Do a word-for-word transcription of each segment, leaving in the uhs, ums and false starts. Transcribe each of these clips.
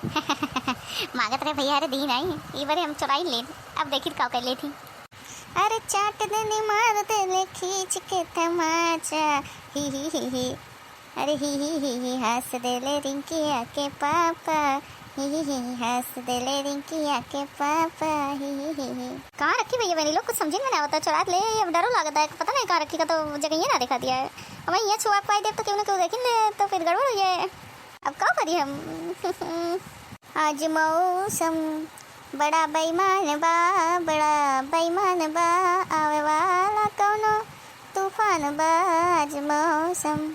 मांगत रहे भैया, अरे दी नहीं, ई बारे हम चुराई लेन, अब देखी का कर लेती। अरे चाट देनी मार देले खींच के तमाचा, ही ही ही ही। अरे ही ही ही ही हंस देले रिंकिया के पापा, ही ही ही ही हंस देले रिंकिया के पापा, ही ही ही ही। कहाँ रखी भैया बहनी लोग, कुछ समझ में ना आवता, चुरात ले, अब डरो लागता है, पता नहीं कहाँ रखी का, तो जगह ये ना दिखा दिया है। अब यहाँ छुआ पाई देब तो केहू ना केहू देखिन ले तो फिर गड़बड़ हो जाए। अब का करी हम? आज मौसम बड़ा बेईमान बा, बड़ा बेईमान बा, आवे वाला कौनो तूफान बा आज मौसम।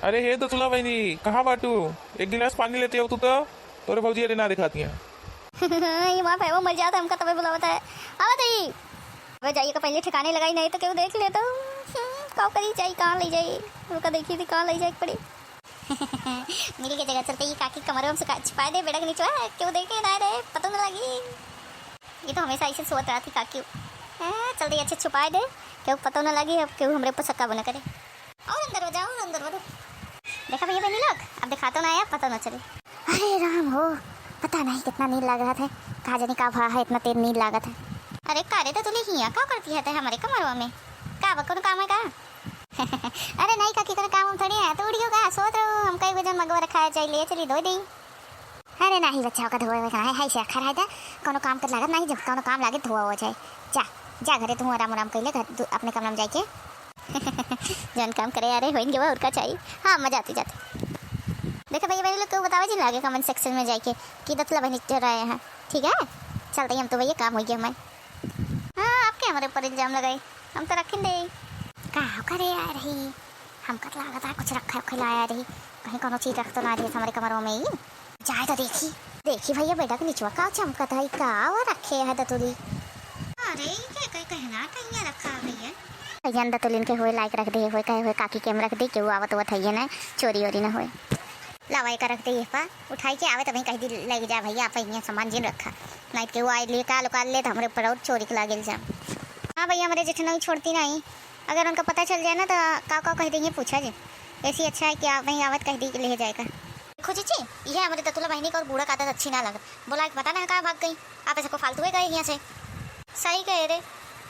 अरे हे दतुला बहिनी, कहाँ बाटू? एक गिलास पानी लेते हो तू तो, तोरे भौजी अरे ना दिखाती हैं। ये माँ पैवा मर जाता, हमका तबे बुलावत है। आवत ही। अबे जाइए का पहले ठिकाने लगाई, नहीं तो केहू देख ले तो। हम्म, का करी जाई, कहाँ ले जाई? रुका देखी थी कहाँ ले जाए पड़ी। मिल के जगह चलते ही काकी कमरवा में से का-, छिपाए दे बेड़ा के नीचे, केहू देखे ना रे, पता ना लगी। ये तो हमेशा ऐसे सोत रहती काकी। ए, चलते ही अच्छे छुपाए दे, केहू पता ना लगी, अब केहू हमरे ऊपर शक्का बना करे। और अंदर हो जाओ, और अंदर हो। देखा भैया बहनी लोग, अब दिखा तो ना आया, पता ना चले। अरे राम हो, पता नहीं कितना नींद लाग रहा था, का जाने का भा है इतना तेज नींद लागत है। अरे का रे तो तुले हिया का करती है ते हमारे कमरवा में? का बा, कोनो काम है का? अरे नहीं काकी, कोनो काम हम थोड़ी है, तो उड़ियो का, सोत रहो, हम कई वजन मगवा रखा है, चाहिए ले चली धो दे। अरे नाही बच्चा, ओका धोवे के नाही, है से रखा रहे दा, कोनो काम के लागत नाही, जब कोनो काम लागे धोवा हो जाए। जा, जा घरे तू आराम आराम कइले, घर दु-, अपने कमरा में जाके। जौन काम करे यारे होइन के बा, और का चाहिए? हाँ, मैं जाती, जाती। देखे भैया, भैया लोग को बतावे जी लागे comment section में जाके कि दतुला बहनी चोराए हैं, ठीक है? चलते ही हम तो भैया काम हो गया हमारे। हाँ, आपके हमारे ऊपर इल्जाम लगाए, हम तो रखें दे। का करे यार ही? हमका तो लागत है कुछ रखा उखा लाया रही, कहीं कोनो चीज रख तो ना रही हमारे कमरों में ही। जाए तो देखी, देखी भैया बेड़ा के निचवा का चमकत है, का वो रखे है दतुली? अरे, ये क्या कहीं कहना टैया रखा है भैया? भैया दतुलिन के होए लायक रख दे होए, कहे होए काकी के हम रख दे, केहू आवत वत है ना, चोरी ओरी ना होए। लावा एका रख दे ये पा, उठाई के आवे तभी कह दी, "ले जा भैया, आप यहाँ सामान जिन रखा, नहीं तो केहू आए लिए काल उकाल ले तो हमरे ऊपर और चोरी के लागेल जा।" हाँ भैया, हमारे जेठनऊ छोड़ती नहीं, अगर उनका पता चल जाए ना तो का का कह देंगे, पूछा जे। ऐसी अच्छा है कि आप वहीं आवत कह दी कि ले जाएगा। देखो जीजी, ये हमारे दतुला बहनी का और बूढ़ा का आदत अच्छी ना लगत। बोला कि पता ना कहाँ भाग गई, आप ऐसे को फालतू है गए यहाँ से। सही कहे रे,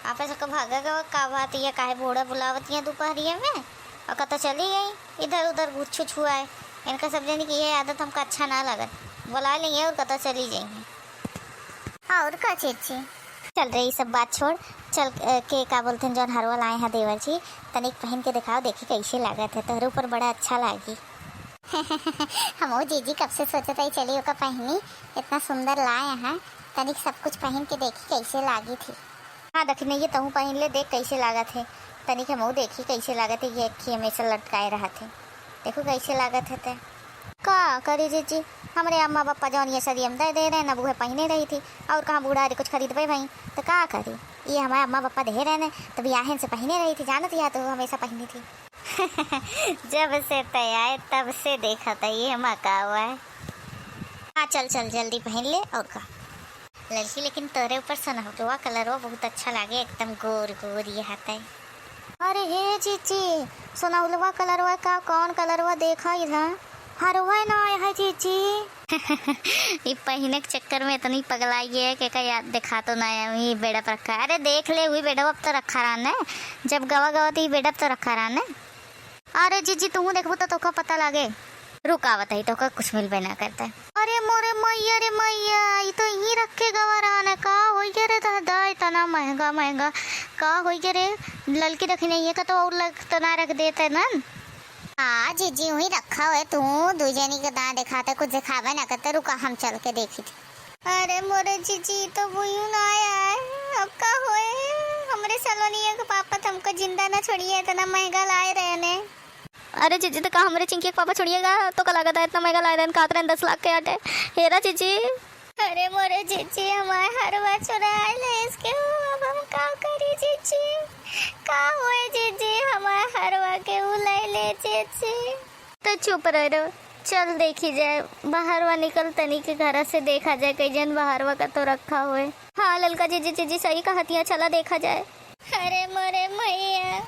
आप ऐसे को भागा गवा का बात, ये काहे बूढ़ा बुलावत है दोपहरिया में और कतो चली गई इधर उधर घुच्छू छुआए। इनका सब जनी की ये आदत हमका अच्छा ना लगत, बुला लेंगे और कतो चली जाएंगे। और का चीची? चल रे, ई सब बात छोड़, चल, अ, के का बोलते हैं, जौन हरवा लाए हैं देवर जी, तनिक पहिन के देखाओ, देखी कैसे लागत है, तोहरे ऊपर बड़ा अच्छा लागी। हमहू जीजी कब से सोचत हई, चली ओका पहिनी, इतना सुंदर लाए हैं, तनिक सब कुछ पहिन के देखी कैसे लागी थी। हाँ दखिनैया, तहूँ पहिन ले, देख कैसे लागत है, तनिक हमहू देखी कैसे लागत है, ये अखी हमेशा लटकाए रहत है। देखो कैसे लागत है ते। का करी जीजी, हमरे अम्मा पापा जौन ये सदियम दे दे रहे, अब उहे पहिने रही थी, और कहाँ बूढ़ा रे कुछ खरीदबे भई, तो का करी? ये हमारे अम्मा पापा दे रहे ने, तो बियाहन से पहिने रही थी, जानत या तो हमेशा पहिनी थी। जब से ते आए तब से देखत है ये हमा का हुआ है। हाँ चल चल जल्दी पहिन ले और का। लड़की लेकिन तोरे ऊपर सनहुलवा कलरवा बहुत अच्छा लागे, एकदम गोर गोर ये हाथ है। अरे हे जीजी, सोनहुलवा कलरवा का कौन कलरवा देखा इधर? हरवा ना आया है जीजी। ई पहिने के चक्कर में इतनी पगलाई है कि का याद देखा तो ना आया, ये बेड़ा पर रखा है। अरे देख ले, हुई बेड़ा अब तो रखा रहा ने, जब गवा गवा तो ये बेड़ा तो रखा रहा ने। अरे जीजी, तू देखबू तो तोका पता लागे। रुक आवत है, तोका कुछ मिलबे ना करता है। अरे मोरे मैया रे मैया, ई तो यहीं रख के गवा रहा ने, का होई गे रे दादा, इतना महंगा महंगा, का होई गे रे? ललकी रखी नहीं है का, तो और लग तो ना रख देते नन। हाँ जीजी, वहीं रखा हुआ है, तू दू जनी के दांत दिखाते, कुछ दिखावे ना करते, रुका हम चल के देखी थी। अरे मोरे जीजी, तो बुयू ना आया है, अब का होए? हमरे सलोनिया के पापा तो हमको जिंदा ना छोड़िए, इतना महंगा लाए रहे ने। अरे जीजी, तो का हमरे चिंकी के पापा छोड़िएगा? तो का लागत है इतना महंगा लाए रहे, कहत रहे दस लाख के आटे। हेरा जीजी। अरे मोरे जीजी, हमारे हरवा चुराए ले इसके, अब हम का करी जीजी? का होए जीजी, हमारे हरवा के उ ले ले जीजी। तो चुप रह रो, चल देखी जाए, बाहरवा निकल तनी के घरा से, देखा जाए कई जन बाहरवा का तो रखा हुए। हाँ ललका जीजी, जीजी सही कहतिया, चला देखा जाए। अरे मोरे मैया,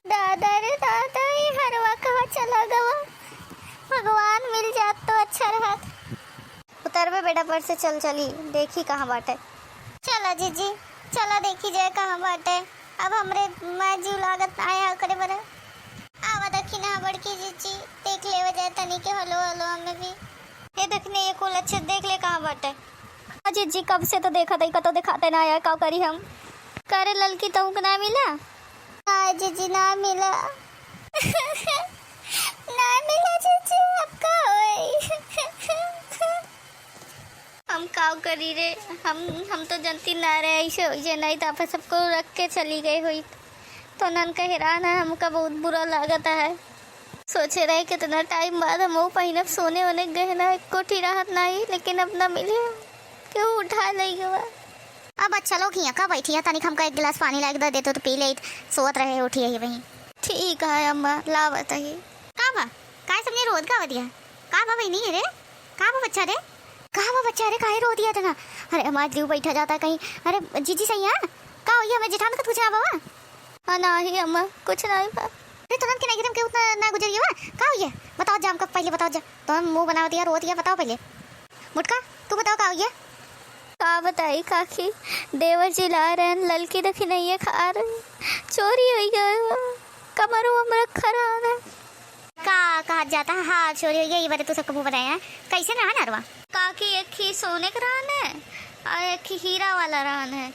दादा रे दादा, ई हरवा कहाँ चला गवा? भगवान मिल जात तो अच्छा रहत। वो तरबे बेटा, पर से चल, चली, देखी कहाँ बाटे। चला जीजी, चला देखी जाए कहाँ बाटे। अब हमरे माँ जीव लागत ना आया करे बरे। आवा दखिना बड़की जीजी, देख लेवे जाए तनी के हलो हलो हमें भी। ए दखिना, ये कुल अच्छे देख ले कहाँ बाटे। आ जीजी, कब से तो देखत हई, कतो देखाते ना आया, का करी हम? करे ललकी, तहूँ के ना मिला? ना जीजी, ना मिला। ना मिला जीजी, अब का होई? हम का करी रे, हम हम तो जनती ना रहे ऐसे होई जे, नहीं तो आप सबको रख के चली गई होई। तो नन कहे रहा ना, हमका बहुत बुरा लागत है। सोचे रहे कितना टाइम बाद हम वो पहिनब, सोने वोने गहना एक कोठी रहत नहीं, लेकिन अब ना मिले, केहू उठा ले गवा। अब अच्छा लोग हियाँ का बैठी है, तनिक हमका एक गिलास पानी लाइके दे देते तो पी लेत, सोवत रहे उठी है वहीं। ठीक है अम्मा, लावत ही। का बा? काय सबने रोत गावत दिया? का बा बहिनी रे? का बा बच्चा रे? का बा बच्चा रे? काहे रो दिया इतना? अरे हमार जीव बैठा जाता कहीं। अरे जीजी सही है? का होइए, हमें जेठान का कुछ ना बाबा? हाँ, नाही अम्मा, कुछ नाही बा। अरे तुरंत के नहीं गिरम के उतना ना गुजरिए बा। का होइए? बताओ जा हमका पहले, बताओ जा। तुम मुंह बनाओ दिया, रो दिया, बताओ पहले। मुटका, तू बताओ का होइए? का बताई काकी, देवर जी ला रहन, ललकी दखिनैया खा रहे, चोरी होई गए, कमरो हम रखा रहन है। का कहत जाता है? हाँ, चोरी होई गई, ये बारे तू सबको मुंह बनाया है। कैसे रहन हरवा? काकी, एक ही सोने के रहन है और एक ही हीरा वाला रहन है,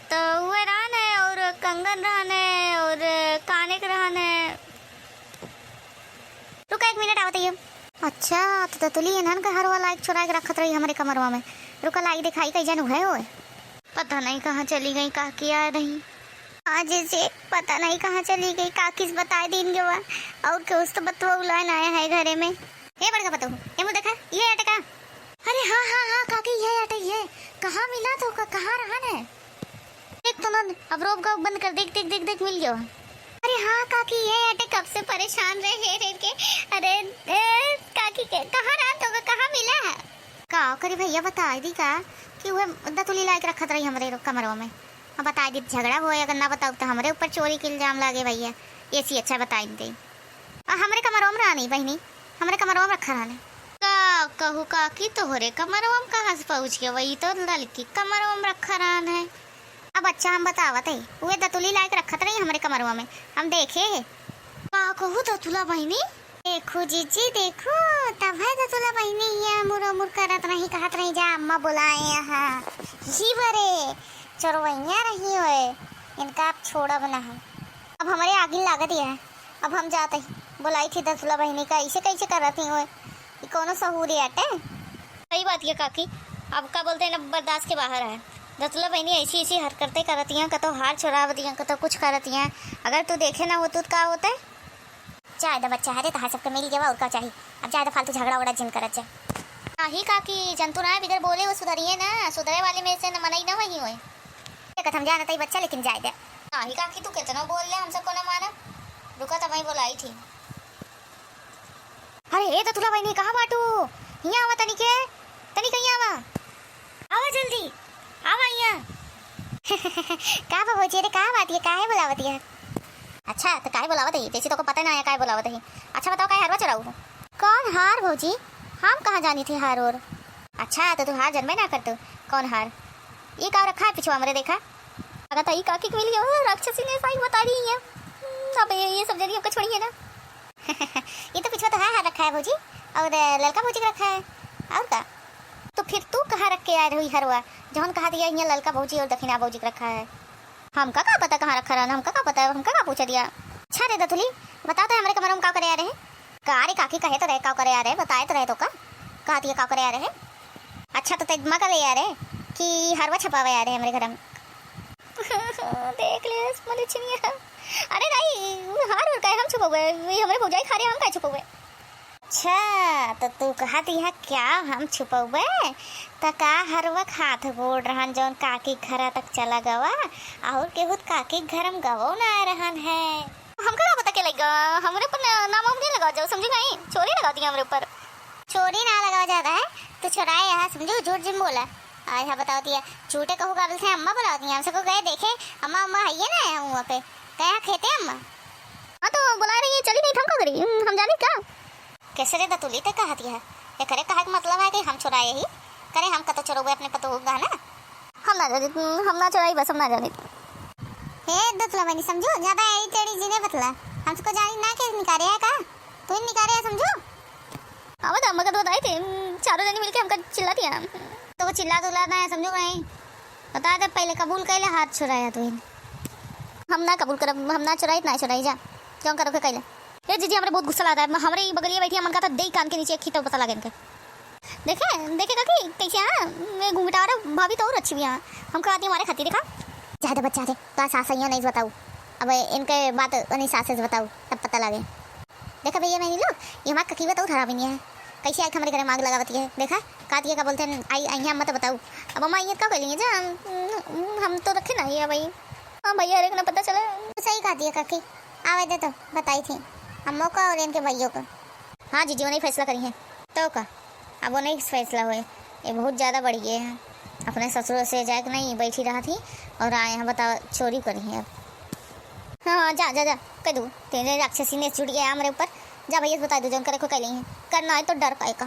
तो वह रहन है और कंगन रहन है और काने के रहन है। रुका एक मिनट, आवत ही हम। अच्छा, तो दतुली इन्हन के हरवा लाइक चुरा के रखत रही हमरे कमरवा में। रुका लाई दिखाई कई जन उहे होए। पता नहीं कहाँ चली गई, काकी आए रही। आज से पता नहीं कहाँ चली गई, काकी से बताए दिन गवा। और के उस तो बतवा उलाए ना आया है घरे में। ए बड़का पतोहू, ए मुँह देखा, ये अटका। अरे हाँ, हाँ, हाँ, काकी, ये अटे, ये। कहाँ मिला तो का, कहाँ रहन है? देख तो नंद, अब रोब गाँव बंद कर, देख, देख, देख, देख, मिल गया। अरे हाँ काकी, ये अटे कब से परेशान रहे हेर हेर के। अरे, ए, काकी के, कहाँ रहन तो का, कहाँ मिला है? का करी भैया, बताई दी का कि वह दतुली लाइक रखत रही हमरे रो-, कमरवा में। अब बताई दी, झगड़ा होए, अगर ना बताऊ तो हमरे ऊपर चोरी के इल्जाम लागे भैया। ऐसी अच्छा बताई दी। आ, हमरे कमरवा में रहनी बहिनी, हमरे कमरवा में रखा रहने। का कहू काकी, तोहरे कमरवा में कहाँ से पहुँच गया? वही तो ललकी कमरवा में रखा रहन है। अब अच्छा हम बतावत है, उहे दतुली लाइक रखत रही हमरे कमरवा में, हम देखे है। का कहू दतुला बहिनी? देखू जीजी, देखू, तब है दतुला बहिनी ये मुर मुर करत रही, कहत रही जा अम्मा बुलाए यहाँ। ही बरे, चोरवैया रही होए, इनका अब छोड़ब ना हम। अब हमरे आगिन लागत ही है, अब हम जात ही। बोलाई थी दतुला बहिनी का, ऐसे कैसे करत ही होए, ई कौनो सहूर आटे? सही बात ये काकी, अब का बोलते हैं ना, बर्दाश्त के बाहर है। दतुला बहिनी ऐसी ऐसी हरकतें करत ही हैं, कतो हार चोरावत ही हैं, कतो कुछ करत ही हैं। अगर तू देखे ना होतू तो का होते? जाए द बच्चा, हरे तहार सबके मिल गवा, और का चाही? अब जाए द, फालतू झगड़ा उगड़ा जिन करत जा। नाही काकी, जंतु ना है, बिगर बोले वो सुधरिए ना, सुधरे वाले में से न मनई ना वही होए। देखत हम जानत हई बच्चा, लेकिन जाए दे। नाही काकी, तू कितनो बोल ले, हम सबको न मानब। रुका, तब वही बोलाई थी। अरे ए दतुला बहिनी, कहाँ बाटू? हियाँ आवा तनिके, तनिक हियाँ आवा। आवा जल्दी, आवा हियाँ। का बा भौजी, अरे का बात ये, काहे बुलावत है? अच्छा, तो काहे बुलावत है? जैसे तोको पता ना है काहे बुलावत है। अच्छा बताओ, काहे हरवा चोराऊ हो? कौन हार भौजी? हम कहाँ जानी थी हार ओर। अच्छा, तो तू हार जनबे ना करतू, कौन हार? ये का रखा है पिछुआ हमरे, देखा? अगर तो ई काकी के मिल गया, ओ, राक्षसी ने साई बता रही है। हम्म, अब ये, ये सब जल्दी हमको छोड़िए ना। ये तो पिछुआ तो है हार रखा है भौजी, और ललका भौजी का रखा है, और का? तो फिर तू कहाँ रख के आए रही हरवा, जौन कहा दिया यहाँ ललका भौजी और दखिना भौजी का रखा है? हमका का पता कहाँ रखा रहन, हमका का पता, हमका का पूछा दिया? अच्छा रे दतुली, बताओ तो हमरे कमरा में का करे आ रहे? का रे काकी, कहे तो रहे का करे आ रहे, बताए तो रहे तो का? कहा दिया का करे आ रहे? अच्छा तो तेज मगल यार है कि हरवा छपावे आ रहे हमरे घर में। देख ले मलिछिनिया। अरे दाई, उ हार और काहे हम छुपौबे? उ हमरे भौजाई खा रहे, हम काहे छुपौबे? अच्छा, तो तू कहत यह क्या हम छुपौबे? त का हरवा खात बोल रहन जौन काकी घरा तक चला गवा और केहू त काकी घर में गवो ना रहन है। हमका का पता के लग गवा? हमरे ऊपर ना-, नाम वाम नहीं लगा जाओ, समझी नहीं? चोरी लगा दिया हमरे ऊपर। चोरी ना लगावा जाता है, तू चोराए यहाँ, समझू, झूठ जिन बोला। आज हाँ बताओ दिया, झूठे कहू काबिल से अम्मा बुलाओ दिया, हमसे को गए देखे, अम्मा, अम्मा है ये ना है वहाँ पे, गया खेते अम्मा। हाँ तो बुला रही है, चली नहीं, हम का करी, हम्म, हम जानी क्या? कैसे रे दतुली ते कहा दिया है, एकरे कहा के मतलब है कि हम चोराए ही? करे हम कतो चोरउबे अपने पतोह का ना? हम ना जानित, हम ना चोराई, बस हम ना जानित। हे दतुला बनी समझू, ज्यादा एड़ी टेढ़ी जिने बतला। हमसे को जानी ना के निकारे है का? तू ही निकारे है समझू? अब तो हम कतो बताई थे, चारों जनी मिलके हमका चिल्ला दिया। तो वो चिल्ला दुल्ला ना है समझू कहीं। बता दे पहले कबूल कैले हाथ छुड़ाया तू ही। हम ना कबूल करब, हम ना चोराई, ना चोराई जा। क्यों करो के कैले? ए जीजी, हमरे बहुत गुस्सा लागत है। हमरे ई बगलिया बैठी है, मन का था देई कान के नीचे एक खींच तो पता लागे इनके। देखे, देखे काकी, कैसे हैं? मैं घूंघटा रहा, भाभी तो और अच्छी भी हैं। हम कहती हमारे खातिर देखा। जा दे बच्चा दे, तो सास सही नहीं बताऊ। अब इनके बात उन्हीं सास से बताऊ, तब पता लागे। देखा भैया, नहीं लोग, ये हमारे ककीबा तो खराब ही नहीं है। कैसे आके हमारे घर में आग लगावती है? देखा, कहती है का बोलते हैं, आई, आई हैं, मत बताऊ। अब हम आई हैं, का कर लेंगे जा? हम, हम तो रखे ना ये भाई। हाँ भैया, हरेक ना पता चला। सही कहती है काकी, आवे दे तो बताई थी अम्मो का और इनके भाइयों का। हाँ जीजी, वो नहीं फैसला करी है। तो का, अब वो नहीं फैसला होए। ये बहुत ज्यादा बढ़ गए हैं। अपने ससुरों से जाए के नहीं, बैठी रहा थी और आए हैं, बताओ, चोरी करी है अब। हाँ, हाँ, जा, जा, जा, कह दू। तेरे राक्षसी ने जुड़ गया हमारे ऊपर। जा भैया, बता दो, जौन करे को कह लेंगे। करना है तो डर पाए का।